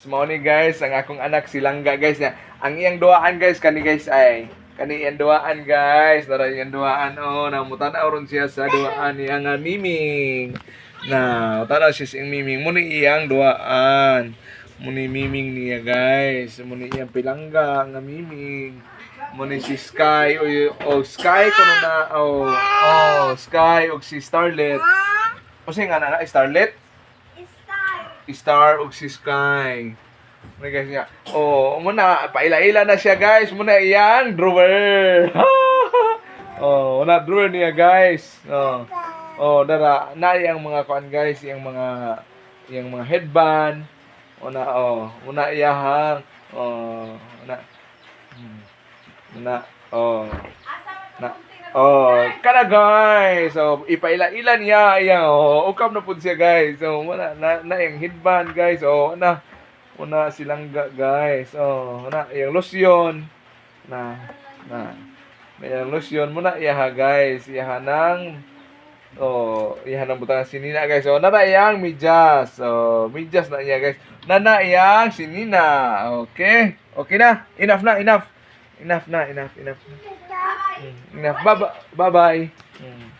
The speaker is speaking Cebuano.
Mao ni, guys, ang akong anak si Langga, guys, niya. Ang iyang duaan, guys, kani, guys, ay kani iyang duaan, guys. Dara iyang duaan, oh, namutan ron siya sa duaan niya nga miming. Na, tanaw siya sa iyang miming. Muni iyang duaan. Muni miming niya, guys. Muni iyang pilangga nga miming. Muni si Sky o, o Sky kuno na, oh, Sky og si Starlet. O nga na Starlet? Star. Star ug si Sky. Muna, guys, nga. Oh, muna paila-ila na siya, guys. Muna iyang drawer. Oh, una drawer niya, guys. Oh. Oh, dara na iyang mga kuan, guys, iyang mga headband. Una, oh, una iyahang, oh, una. Una, oh. Na. Oh, kana, guys. So ipaila-ila niya iya, oh, ukab na pud siya, guys. So wala na na iyang headband, guys. Oh, na una silangga, guys. Oh, na iyang lotion. Na na. Na iyang lotion muna iya, guys. Iya nang, oh, iya nang butang sinina, guys. Oh, nana iyang medyas. Oh, medyas na iya, guys. Nana iyang sinina. Okay. Okay na. Enough na, enough. Enough na, enough, enough. Enough. Bye bye. Bye.